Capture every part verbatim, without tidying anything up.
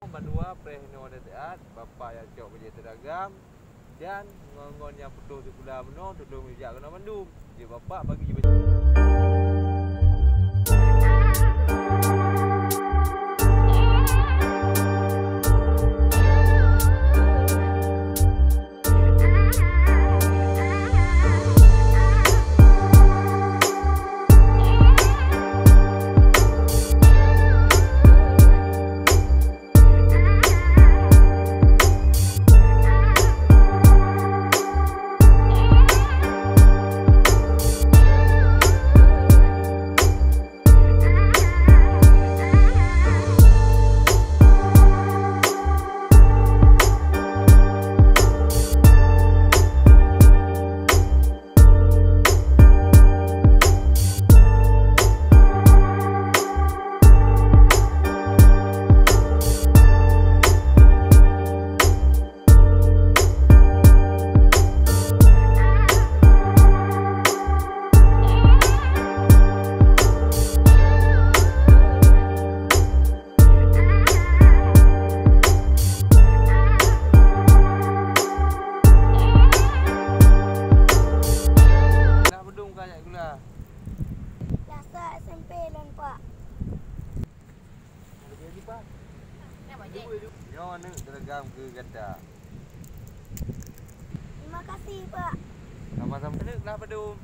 Bandua preh inoe teuat, bapak nyang cok bajèe seragam, dan ngon-ngon nyang putôh sikula meunoe, tulông jak keunoe mandum. Jeuet bapak bagi. Nah, beudông ka jak gula. Dasar S M P lôn, Pak. Ada lagi, Pak? Nyoe aneuk seragam keu gata. Terima kasih, Pak. Sama-sama. Aneuk kelas padum?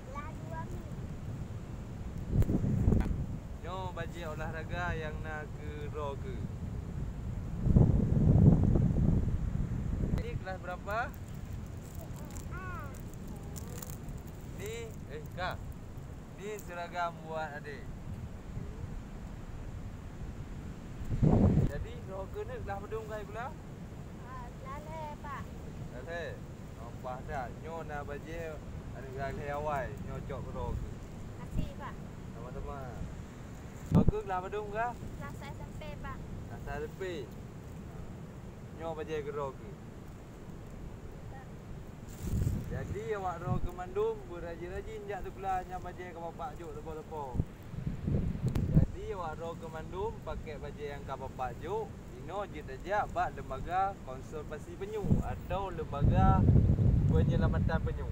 Kelas dua B. Nyoe bajèe olahraga nyang na keu droe keuh. Ini kelas berapa? Ni, eh, Kak. Ni seragam buat adek. Jadi, droe keuh ni kelas padum ka gula? Ah, kelas lhèe, Pak. Kelas lhèe? Nampak tak? Nyoe na bajèe aneuk kelas lhèe awai. Nyoe cok keu droe keuh. Makasih, Pak. Sama-sama. Droe keuh kelas padum ka? Kelas S M P, Pak. Kelas S M P. Nyoe bajèe keu droe keuh. Jadi, awak droe keuh mandum beurajin-rajin jak sikula nyang bajèe ka bapak jok teupô-teupô. Jadi, awak droe keuh mandum pakèk bajèe nyang ka bapak jok, inoe jeuet tajak bak lembaga konservasi penyu atau lembaga peunyelamatan penyu.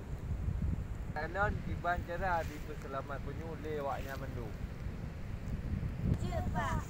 Kalon kiban cara jipeuseulamat penyu lé awaknyan mandum. Jeuet, Pak.